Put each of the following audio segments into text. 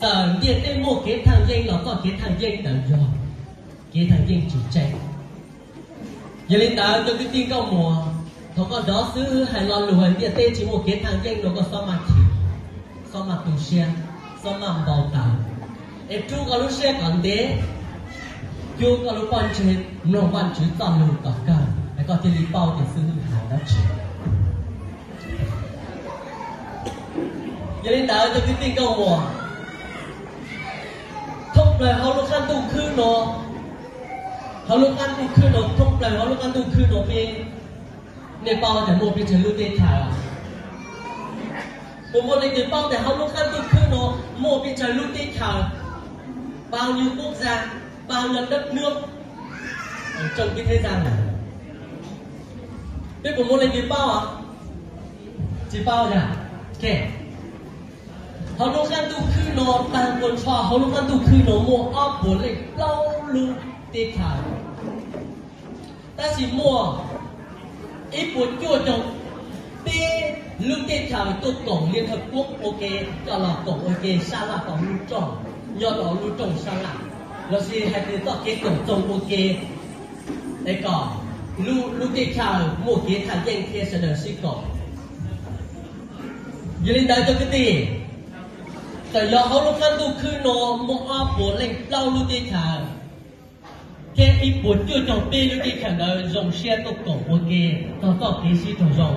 Tawm ntiaj teb muaj kev thaaj yeeb los txoj kev thaaj yeeb ntawd yog kev thaaj yeeb tsis tseeb. Yog li ntawd cov kwv tij nkauj muam, thaum koj dov xwb hais lo lus hais ntiaj teb tsis muaj kev thaaj yeeb no koj xob maj chim, xob maj tu siab, xob maj npau taws, es rub koj lub siab kom ntev, rub koj lub pob ntseg mloog Vajtswv txoj lus kom kawg es koj thiaj li paub tias xib hwb hais dab tsi. Yog li ntawd cov kwv tij nkauj muam, thoob plaws hauv lub qab ntuj khwb no, hauv lub qab ntuj khwb no, thoob plaws hauv lub qab ntuj khwb no peb, nej paub tias muaj peb tsawg lub teb chaws? Puas muaj leej twg paub tias hauv lub qab ntuj khwb no muaj peb tsawg lub teb chaws, bao nhiêu quốc gia, bao nhiêu đất nước trên cái thế gian này? Peb puas muaj leej twg paub? Tsis paub yog? Hauv lub qab ntuj khwb no, taag nrho hauv lub qab ntuj khwb no muaj ob puas leej plaub lub teb chaws. Tab sis muaj ib puas cuaj caug peb lub teb chaws tuaj koom Liên Hợp Quốc ua ke, coj los koom ua ke sab laj tau lub rooj, nyob rau lub rooj sab laj, los sis hais tias txoj kev koom txoos ua ke es kom lub teb chaws muaj kev thaaj yeeb thiab sawv daws sib koom. Yog li ntawd cov kwv tij, txawm yog hauv lub qab ntuj khwb no muaj ob puas leej plaub lub teb chaws thiab ib puas cuaj caug peb lub teb chaws ntawd zoo siab tuaj koom ua ke, cog txoj kev sib raug zoo,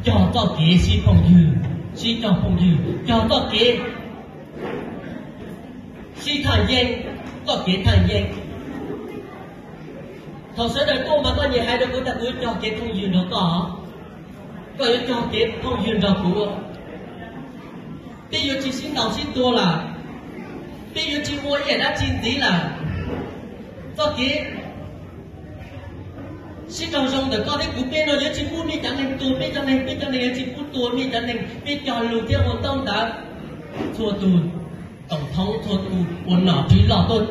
cog txoj kev sib phooj ywg, sib cog phooj ywg, cog txoj kev sib thaaj yeeb, txoj kev thaaj yeeb. Thaum sawv daws tuaj mas koj nyiam hais rau kuv tas kuv yuav cog kev phooj ywg nrog koj, koj yuav cog kev phooj ywg nrog kuv, peb yuav tsis sib ntaus sib tua lawm, peb yuav tsis ua ib yam dab tsi ntxiv lawm. Txoj kev sib raug zoo ntawm koj thiab kuv peb no yuav tsis pub mej cov neeg tua peb cov neeg, peb cov neeg yuav tsis pub tua mej cov neeg, peb cog lus thiab ua ntaub ntawv. Txhua tus tổng thống, txhua tus ua nom tswv loj tuaj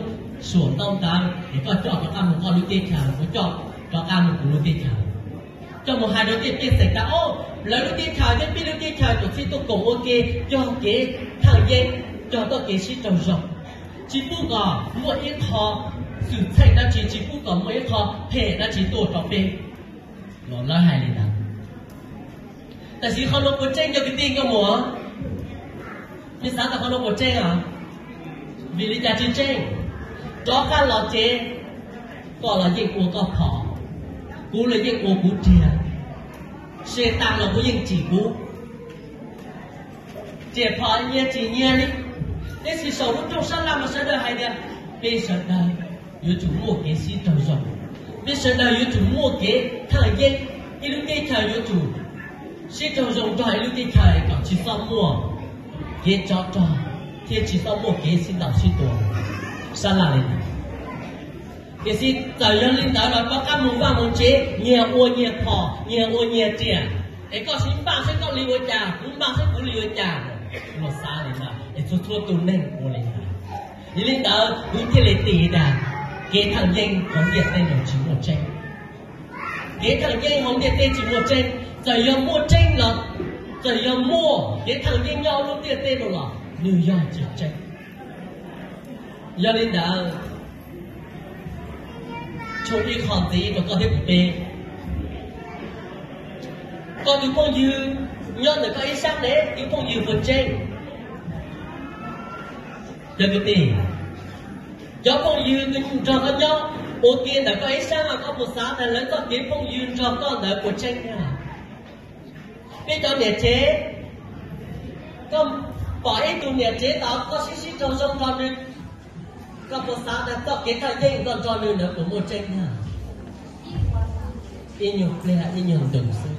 suam ntaub ntawv es koj coj rov qab mus koj lub teb chaws, kuv coj rov qab mus kuv lub teb chaws. Coj mus hais rau tej pej xeem tas, o, lawv lub teb chaws thiab peb lub teb chaws txawm txhij tuaj koom ua ke, cog kev thaaj yeeb, cog txoj kev sib raug zoo, tsis pub kom muaj ib qho xwm txheej dab tsi, tsis pub kom muaj ib qho phem dab tsi tuaj rau peb. Lawv hais li ntawd. Tab sis qhov nuav puas tseeb cov kwv tij nkauj muam? Mej xav tas qhov nuav puas tseeb os? Vim li cas tsis tseeb? Rov qab los tsev, koj los yeej ua koj phom, kuv los yeej ua kuv riam, se tas los kuv yeej tsim kuv. Riam phom nyias tsim nyias li. Tab sis saum lub rooj sab laj mas sawv daws hais tias peb sawv daws yuav tsum muaj kev sib raug zoo, peb sawv daws yuav tsum muaj kev thaaj yeeb, ib lub teb chaws yuav tsum sib raug zoo nrog ib lub teb chaws kom tsis txhob muaj kev tsov rog thiab tsis txhob muaj kev sib ntaus sib tua sab laj li ntawd. Tiam sis txawm yog li ntawd los rov qab mus vaj mus tsev, nyias ua nyias phom, nyias ua nyias riam, es koj sib npaj seb koj li ua cas, kuv npaj seb kuv li ua cas, luag xav li ntawd es txhua txhua tus neeg ua li ntawd. Yog li ntawd kuv thiaj li tim tas kev thaaj yeeb hauv ntiaj teb no tsis muaj tseeb. Kev thaaj yeeb hauv ntiaj teb tsis muaj tseeb. Txawm yog muaj tseeb los, txawm yog muaj kev thaaj yeeb nyob lub ntiaj teb no los nws yog tsis tseeb. Yog li ntawd, tshooj ib qho ntxiv rau koj thiab kuv peb. Koj tus phooj ywg nyob ntawm koj ib sab ne, tus phooj ywg puas tseeb? Cov kwv tij, cov phooj ywg nrog koj nyob ua ke ntawm koj ib sab mas koj puas xav tas lawv txoj kev phooj ywg nrog koj ntawd puas tseeb? Peb cov niam tsev, koj pom ib tug niam tsev tod koj sib sib raug zoo nrog nws, koj puas xav tas txoj kev thaaj yeeb koj nrog nws ntawd puas muaj tseeb? Ib nyuag pliag ib nyuag ntus xwb,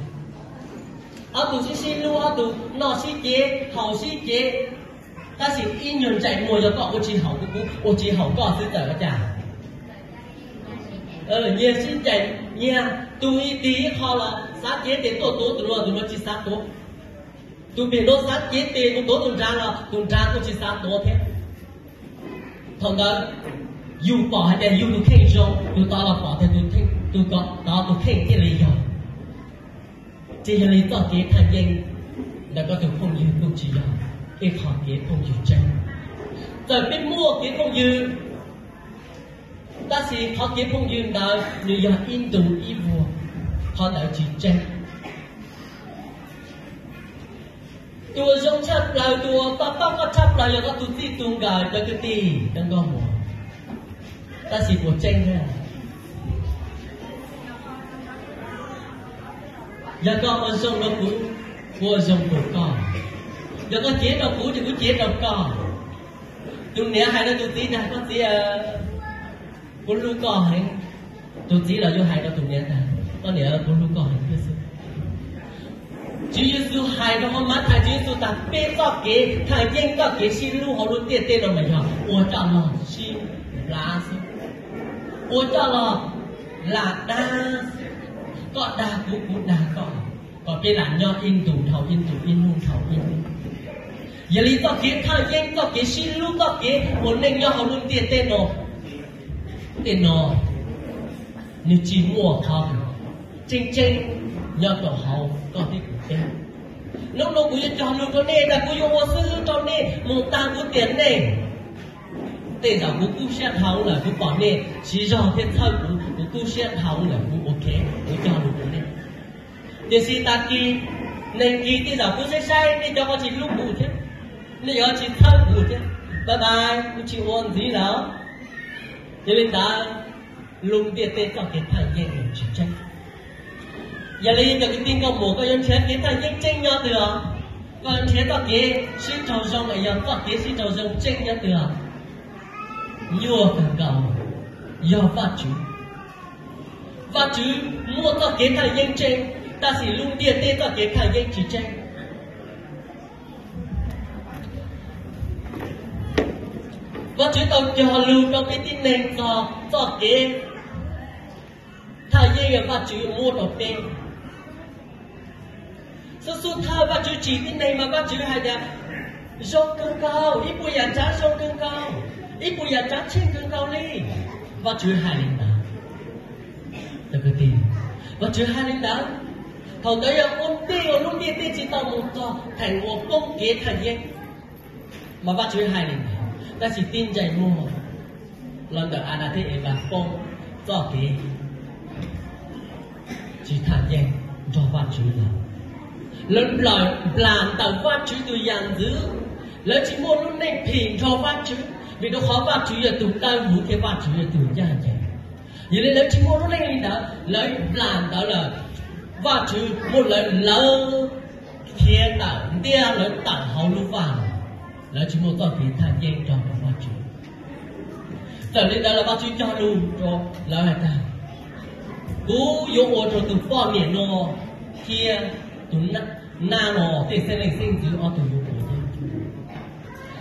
ob tug sib sib hlub, ob tug noj sib cev haus sib cev, tab sis ib nyuag ntsais muag yog koj ua tsis haum kuv, kuv ua tsis haum koj xwb txawm ua cas? Nyias sib ncaim, nyias tus tig ib qho los xav cev tes tuaj tuav tus no, tus no tsis xav tuav. Tus pem no xav cev tes mus tuav tus nrad los tus nrad kuj tsis xav tuav thiab. Thaum ntawd yus pom hais tias yus tus kheej zoo, tus tod los pom tias tus tod tus kheej thiaj li yog. Ces yog li txoj kev thaaj yeeb ntawm koj tus phooj ywg kuj tsis yog ib qho kev phooj ywg tseeb. Txawm peb muaj kev phooj ywg, tab sis qhov kev phooj ywg ntawd nws yog ib ntu ib vuag, qhov ntawd tsis tseeb. Tus uas zoo tshaj plaws, tus uas to taub koj tshaj plaws yog koj tus txij tus nkawm, cov kwv tij, cov nkauj muam. Tab sis puas tseeb thiab? Yog koj ua zoo rau kuv, kuv ua zoo rau koj. Yog koj cev rau kuv ces kuv cev rau koj. Tus niam hais rau tus txiv tias, koj txiv, kuv hlub koj heev. Tus txiv los yuav hais rau tus niam tias, koj niam, kuv hlub koj heev thiab xwb. Tswv Yexus hais rau hauv Mathais, Tswv Yexus tias peb txoj kev thaj yeeb, txoj kev sib hlub hauv lub ntiaj teb no mas yog ua coj los sib nplhav xwb, ua coj los lam dag, koj dag kuv, kuv dag koj, kom peb lam nyob ib ntus dhau ib ntus, ib hnub dhau ib hnub. Yog li txoj kev thaj yeeb, txoj kev sib hlub, txoj kev ua neej nyob hauv lub ntiaj teb no, tej no nws tsis muaj qhov tseeb tseeb nyob rau hauv koj thiab kuv teb. Hnub no kuv yuav cog lus rau nej, tas kuv yuav ua xib hwb rau nej mus tag kuv tiam neej. Tej zaum kuv kub siab dhau lawm, kuv pom nej siv zog thiab txhawb kuv, kuv kub siab dhau lawm, kuv ok, kuv cog lus rau nej. Tiam sis tag kis, neeg kis tej zaum kuv saib saib nej cov ko tsis hlub kuv thiab, nej cov tsis txhawb kuv thiab. Bye bye, kuv tsis ua ntxiv lawm. Yog li ntawd, lub ntiaj teb txoj kev thaj yeeb tsis tseeb. Yog li cov kwv tij nkauj muam, koj yuav nrhiav kev thaj yeeb tseeb nyob twg os? Koj yuav nrhiav txoj kev sib raug zoo los yog txoj kev sib raug zoo tseeb nyob twg os? Nyuaj kawg nkaus, yog Vajtswv. Vajtswv muaj txoj kev thaj yeeb tseeb, tab sis lub ntiaj teb txoj kev thaj yeeb tsis tseeb. Vajtswv tau cog lus rau peb tib neeg txog txoj kev thaj yeeb uas Vajtswv muab rau peb. Xub xub thawj Vajtswv tsim tib neeg mas Vajtswv hais tias zoo kawg nkaus, ib puas yam tsav zoo kawg nkaus, ib puas yam tsav tsheej kawg nkaus li. Vajtswv hais li ntawd. Vajtswv hais li ntawd. Thaum ntawd yog ua ntej uas lub ntiaj teb tsis tau mus txog theem uas poob kev thaj yeeb, mas Vajtswv hais li ntawd. Tab sis tib ntsais muag los ntawm Adas thiab Evas poob txoj kev tsis thaj yeeb nrog Vajtswv lawm. Lawv nplam ntawm Vajtswv tus yam ntxwv, lawv tsis muaj lub neej phim nrog Vajtswv, vim rau qhov Vajtswv yog tus dawb huv thiab Vajtswv yog tus ncaj ncees. Yog li lawv tsis muaj lub neej li ntawd, lawv nplam ntawd lawm, Vajtswv muab lawv lawv khiav tawm, ntiab lawv tawm hauv lub vaj, lawv tsis muaj txoj kev thaj yeeb nrog rau Vajtswv. Txawm li ntawd los Vajtswv cog lus rau lawv hais tias, kuv yuav ua rau tus poj niam no thiab tus nab no tej xeeb leej xeeb ntxwv ob tug yuav ua yeeb ncuab.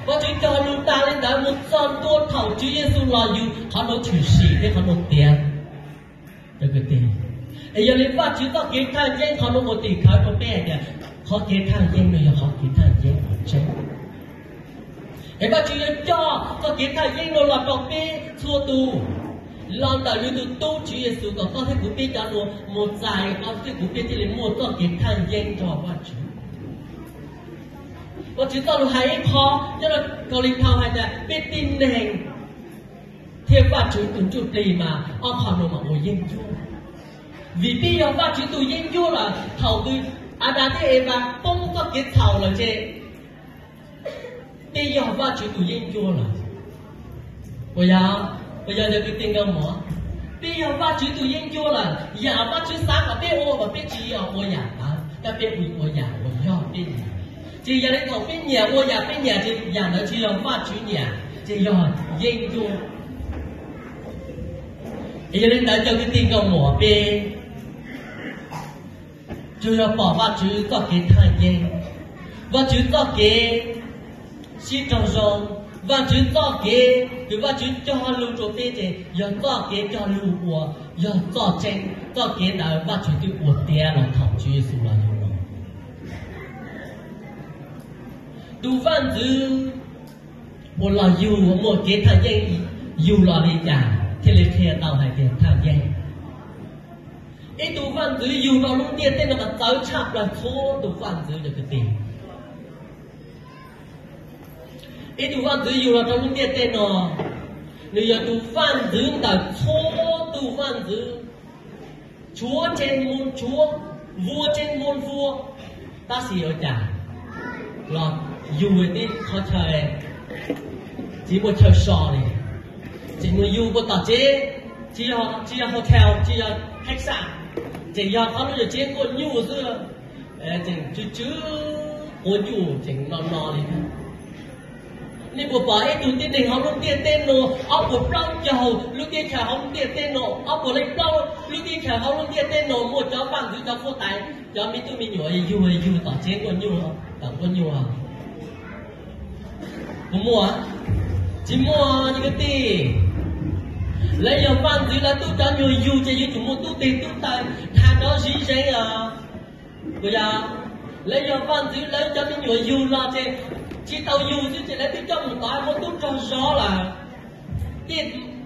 Vajtswv cog lus tas li ntawd mus txog ntua thaum Tswv Yexus los yug, qhov no tshwm sim thiab qhov no tiav. Es yog li Vajtswv txoj kev thaj yeeb qhov no ua tim khawv rau peb hais tias qhov kev thaj yeeb no yog qhov kev thaj yeeb uas tseeb. Es Vajtswv yuav coj txoj kev thaj yeeb no los rau peb txhua tus los ntawm nws tus tub Tswv Yexus, kom koj thiab kuv peb cov no mus txais, koj thiab kuv peb thiaj li muaj txoj kev thaj yeeb nrog Vajtswv. Vajtswv txoj lus hais ib qho nyob rau Kaus Lis Thau hais tias peb tib neeg thiab Vajtswv tus ntsuj plig mas ob qho no mas ua yeeb ncuab. Vim peb yog Vajtswv tus yeeb ncuab lawm, thaum twg Adas thiab Evas poob txoj kev txhaum lawm ces peb yog Vajtswv tus yeeb ncuab lawm. Puas yog? Puas yog cov kwv tij nkauj muam? Peb yog Vajtswv tus yeeb ncuab lawm, yam Vajtswv xav kom peb ua mas peb tsis yog ua yam ntawd, tab peb ua yam uas yog peb nyiam. Ces yog li thaum peb nyiam ua yam peb nyiam ces yam ntawd tsis yog Vajtswv nyiam, ces yog yeeb ncuab. Es yog li ntawd cov kwv tij nkauj muam, peb tsuas yog pom Vajtswv txoj kev thaj yeeb, Vajtswv txoj kev sib raug zoo, Vajtswv txoj kev kws Vajtswv cog lug rua peb ces yog txoj kev cog lug uas yog txoj tseeb. Txoj kev ntawd Vajtswv twb ua tiav los thaum Tswv Yexus los yug los. Tus vaj ntxwv uas los yug muaj kev thaj yeeb yug los li cas thiaj li qhia tau hais tias thaj yeeb? Ib tug vaj ntxwv yug rau lub ntiaj teb no mas txawv tshaj plaws txhua tus vaj ntxwv cov kwv tij. Ib tug vaj ntxwv yug los rau lub ntiaj teb no, nws yog tus vaj ntxwv ntawm txhua tus vaj ntxwv, tshuav tsev mus tshuav, vua tsev mus vua, tab sis ua cas los yug tib qhov chaw tsis muaj chaw so li, tseem mus yug puag tom tsev, tsis yog, tsis yog hotel, tsis yog khách sạn, tseem yog qhov lub yog tsev nkuaj nyuj xwb, tseem tsw tsw quav nyuj tseem no no li. Nej puas pom ib tug tib neeg hauv lub ntiaj teb no, ob puas plaub caug lub teb chaws hauv lub ntiaj teb no, ob puas leej plaub lub teb chaws hauv lub ntiaj teb no muaj cov vaj ntxwv, cov fuab tais, cov me tub me nyuam yug yug tom tsev nkuaj nyuj, tom nkuaj nyuj? Puas muaj? Tsis muaj, kwv tij. Lawv yog vaj ntxwv, lawv tub cov nyuag yug ces yuav tsum muaj tub teg tub taw, nrhav nrov zib zeeb os. Puas yog? Lawv yog vaj ntxwv, lawv cov me nyuam yug los ces tsis tau yug xwb ces lawv twb coj mus tod muab tub rog zov lawm. Tej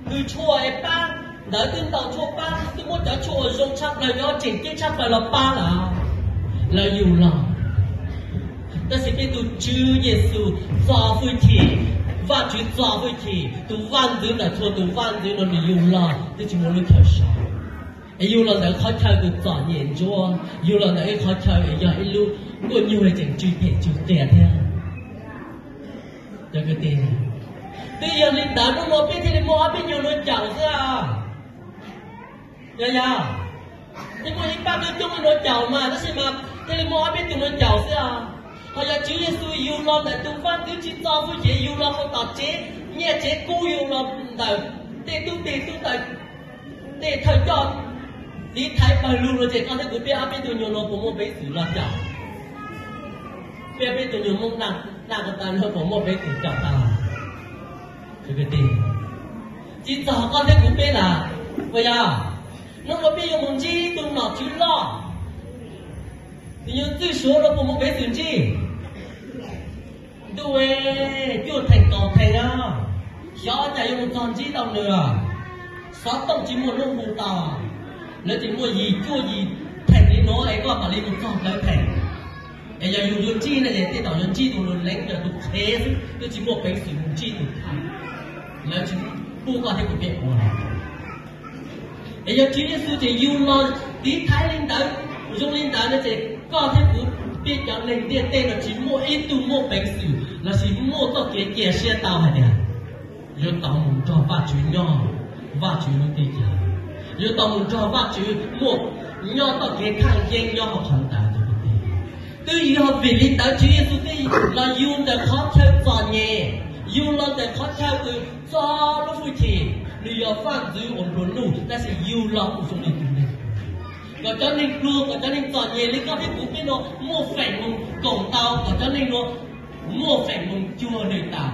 kws tshuaj es pab ntawd twb ntaus tshuaj pab, twb muab cov tshuaj uas zoo tshaj plaws, cov tseem ceeb tshaj plaws los pab lawm, lawv yug los. Tab sis peb tus Tswv Yexus txo hwj chim, Vajtswv txo hwj chim, tus vaj ntxwv ntawm txhua tus vaj ntxwv no nws yug los twb tsis muaj lub chaw so. Es yug los ntawm qhov chaw kws txom nyem ntsuav, yug los ntawm ib qhov chaw es yog ib lub nkuaj nyuj tseem tsw phem tsw qias thiab. Cov kwv tij, twb yog li ntawd hnub no peb thiaj li muaj ob peb nyuag nua caum xwb. Yog, yog, twb muaj ib pab coob coob nua caum mas tab sis mas thiaj li muaj ob peb tug nua caum xwb os. Ho yog Tswv Yexus yug los ntawm tus vaj ntxwv tsis txo hwj chim, yug los puag tom tsev nyiaj tsev kub, yug los ntawm tej tub teg tub taw, tej thawj coj tiv thaiv pawg lug no ces koj thiab kuv peb ob peb tug nyuag nua puas muaj peev xwm los caum? Peb ob peb tug nyuag Hmoob daj ko taw no puas muaj peev xwm caum tau? Kwv tij, tsis txog koj thiab kuv peb lawm, puas yog? Hnub no peb yuav mus ntsib tus nom tswv loj, tus nyuag txwj Suav no puas muaj peev xwm ntsib? Ntuj, cuaj theem kaum theem os, xyov cas yuav mus txog ntsib tau nws. Xov tooj tsis muaj hnub hu tau, lawv tseem muaj yim cuaj yim theem li no es koj mam li mus txog ntawd theem. Es yog yus yuav ntsib ne es tej zaum yuav ntsib tus nws leev yog tus qhev xwb, twb tsis muaj peev xwm mus ntsib tus thawj. Lawv tsis pub koj thiab kuv peb ua li. Es yog Tswv Yexus tseem yug los tiv thaiv li ntawd, zoo li ntawd no ces koj thiab kuv peb cov neeg ntiaj teb no tsis muaj ib tug muaj peev xwm lossis muaj txoj kev cia siab tau hais tias yuav tau mus nrog Vajtswv nyob, Vajtswv lub teb chaws, yuav tau mus nrog Vajtswv muaj, nyob txoj kev thaj yeeb nyob hauv qhov ntawd. Twb yog vim li ntawd Tswv Yexus thiaj los yug ntawm qhov chaw txom nyem, yug los ntawm qhov chaw uas txo lub hwj chim, nws yog vaj ntxwv uas nplua nuj tab sis yug los kuj zoo li tus neeg, kom cov neeg pluag, kom cov neeg txom nyem li koj thiab kuv peb no muaj feem mus koom tau, kom cov neeg no muaj feem mus cuag nws tau.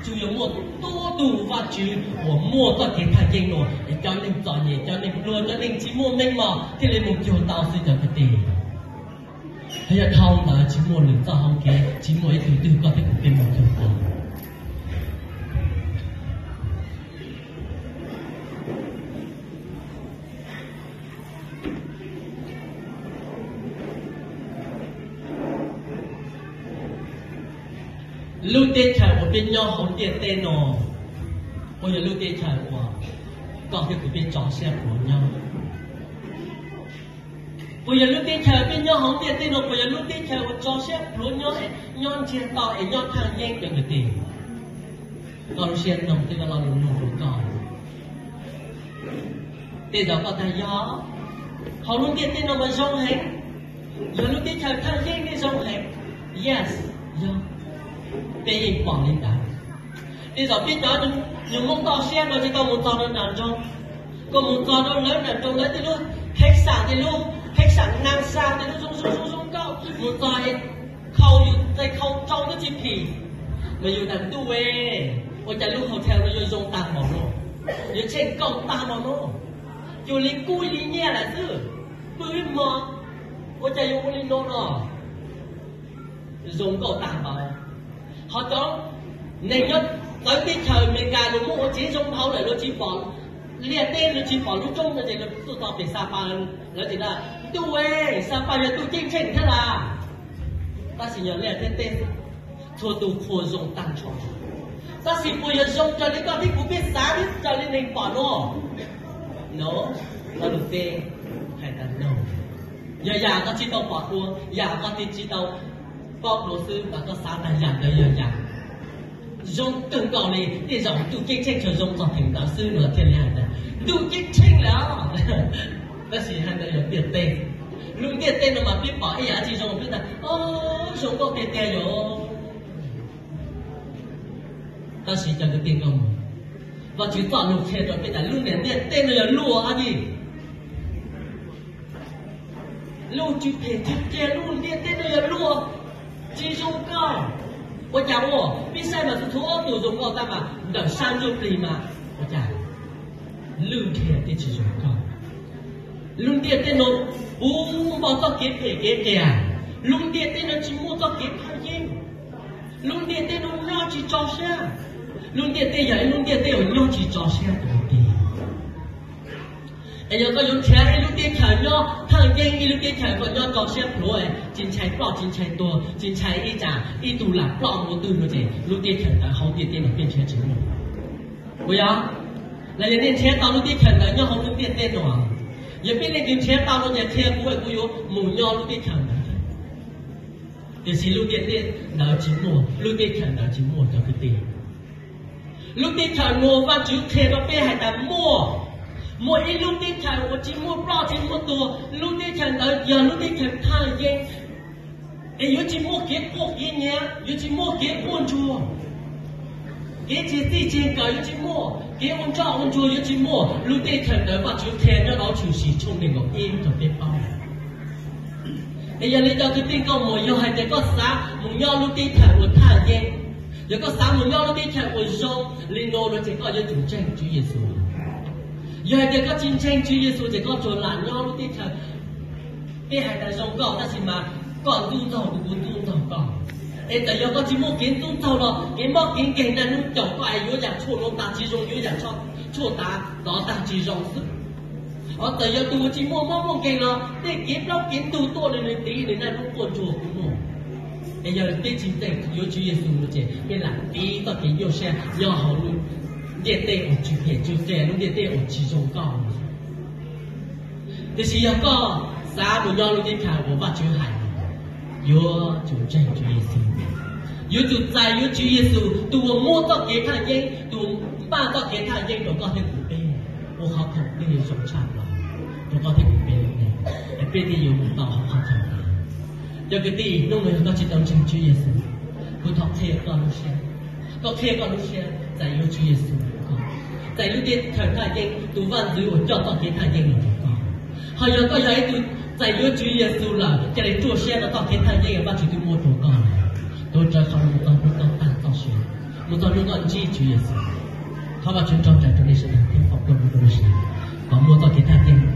Tsuas yog muaj tub tug Vajtswv uas muaj txoj kev thaj yeeb no es cov neeg txom nyem, cov neeg pluag, cov neeg tsis muaj meej mom thiaj li mus cuag tau xwb cov kwv tij. Yog dhau ntawd tsis muaj lwm txoj hauv kev, tsis muaj ib tug twg koj thiab kuv peb mus cuag tau. Lub teb chaws uas peb nyob hauv ntiaj teb no, puas yog lub teb chaws uas koj thiab kuv peb tso siab pluav nyob? Puas yog lub teb chaws peb nyob hauv ntiaj teb no puas yog lub teb chaws uas tso siab pluav nyob, nyob ntsiag to es nyob thaj yeeb cov kwv tij? Koj lub siab nug thiab koj lo lus nug rau koj. Tej zaum koj tias yog, hauv lub ntiaj teb no mas zoo heev, yog lub teb chaws thaj yeeb thiaj zoo heev. Yes, yog, peb yeej pom li ntawd. Tej zaum peb cov nyuag Hmoob toj siab no ces koj mus txog rau nram nroog, koj mus txog rau lawv nram nroog lawv tej lub kheeb xam, tej lub kheeb xam Naj Xa, tej lub zoo zoo zoo zoo nkauj, mus txog khau yus txais khau rau twb tsis phim. Mas yus tias ntuj e, ua cas lub hotel no yuav zoo tag npaum no, yuav tsheej nkauj tag npaum no, cuag li kub li nyiaj lawm xwb, pw ib hmo, ua cas yuav ua li no no. Zoo nkauj tag npaum. Ho cov neeg nyob txawv teb chaws Amelikas luag muab ua tsev zoo dhau lawm, luag tsis pom liaj teb, luag tsis pom lub roob no ces luag tuaj txog pem Xa Pas, lawv tias ntuj e, Xa Pas yog ntuj ceeb tsheej thiab las. Tab sis yog liaj thiab teb, txhua tus qhuas zoo tag nrho. Tab sis puas yog zoo raws li koj thiab kuv peb xav thiab raws li neeg pom no? No, lo lus teb hais tas no, yog yam koj tsis tau pom dua, yam koj tsis tau paub dua xwb mas koj xav tas yam ntawd yog yam zoo kawg nkaus li, tej zaum ntuj ceeb tsheej tsuas zoo txog theem ntawd xwb no thiaj li hais tias ntuj ceeb tsheej lawm. Tab sis hais ntawd yog ntiaj teb. Lub ntiaj teb no mas peb pom ib yam tsis zoo peb tas, o, zoo nkauj tiag tiag yom. Tab sis cov kwv tij nkauj muam, Vajtswv txoj lus qhia rau peb tas lub niag ntiaj teb no yog luag dab tsi? Lub tswv phem tswv cia, lub ntiaj teb no yog luag, tsis zoo nkauj. Ua cas ua peb saib mas txhua txhua ob tug zoo nkauj tab mas ntawm sab ntsuj plig mas ua cas lwj dhia thiab tsis zoo nkauj. Lub ntiaj teb no puv npo txoj kev phem kev qias. Lub ntiaj teb no tsis muaj txoj kev thaj yeeb. Lub ntiaj teb no nyob tsis tso siab. Lub ntiaj teb yog ib lub ntiaj teb uas nyob tsis tso siab tus ua ke. Es yog koj yuav nrhiav ib lub teb chaws nyob thaj yeeb, ib lub teb chaws koj nyob tso siab plhuav, tsis ntshai ploj tsis ntshai tuag, tsis ntshai ib tsam ib tug lam ploj mus twg no ces lub teb chaws ntawd hauv ntiaj teb no peb nrhiav tsis muaj. Puas yog? Los yog nej nrhiav tau lub teb chaws ntawd nyob hauv lub ntiaj teb no, yog peb leej twg nrhiav tau no ces qhia kuv es kuv yuav mus nyob lub teb chaws ntawd. Tiam sis lub ntiaj teb ntawd tsis muaj, lub teb chaws ntawd tsis muaj cov kwv tij. Lub teb chaws uas Vajtswv qhia rau peb hais tias muaj, muaj ib lub teb chaws uas tsis muaj ploj tsis muaj tuag, lub teb chaws ntawd yog lub teb chaws thaj yeeb. Es yuav tsis muaj kev quaj kev nyiav, yuav tsis muaj kev quaj ntsuag, kev tseg txij tseg nkawm yuav tsis muaj, kev ua ntsoj ua ntsuag yuav tsis muaj. Lub teb chaws ntawd Vajtswv qhia nyob rau Tshwm Sim tshooj nees nkaum ib rau peb paub. Es yog li cov kwv tij nkauj muam, yog hais tias koj xav mus nyob lub teb chaws uas thaj yeeb, yog koj xav mus nyob lub teb chaws uas zoo li no no ces koj yuav tsum ntseeg Tswv Yexus. Yog hais tias koj tsis ntseeg Tswv Yexus ces koj tsuas lam nyob lub teb chaws peb hais tias zoo nkauj tab sis mas koj ntxub ntxaug kuv, kuv ntxub ntxaug koj. Es txawm yog koj tsis muaj kev ntxub ntxaug los kev mob kev nkeeg niaj hnub caum koj es yuav yam tshuaj no tag tsis zoo, yuav yam tshuaj tod tag tsis zoo xwb. Ho txawm yog tus uas tsis muaj mob muaj nkeeg los tej kev plaub kev ntug tuaj li nws tiv nws niaj hnub quaj ntsuag kuv muaj. Es yog peb tsis ntseeg yuav Tswv Yexus no ces peb lam tiv txoj kev nyuaj siab nyob hauv lub ntiaj teb uas tswv phem tswv qias, lub ntiaj teb uas tsis zoo nkauj. Tiam sis yog koj xav mus nyob lub teb chaws uas Vajtswv hais, yuav tsum ntseeg Tswv Yexus, yuav tsum txais yuav Tswv Yexus tus uas muaj txoj kev thaj yeeb, tus uas npaj txoj kev thaj yeeb rau koj thiab kuv peb, ua qhov khoom peb yuav zoo tshaj plaws rau koj thiab kuv peb lub neej, es peb thiaj yuav mus tau hauv qhov chaw ntawd. Cov kwv tij, hnub no yog koj tsis tau ntseeg Tswv Yexus, kuv thov qhia koj lub siab, koj qhia koj lub siab txais yuav Tswv Yexus, txais lub teb chaws thaj yeeb, tus vaj ntxwv uas coj txoj kev thaj yeeb los rau koj. Ho yog koj yog ib tug txais yuav Tswv Yexus lawm, cia li ruaj siab rau txoj kev thaj yeeb uas Vajtswv twb muab rau koj lawm. Tuav rawv qhov no mus txog hnub koj tag txoj sia, mus txog hnub koj ntsib Tswv Yexus. Thov Vajtswv nrog nraim rau nej sawv daws thiab foom koob hmoov rau nej sawv daws kom muaj txoj kev thaj yeeb.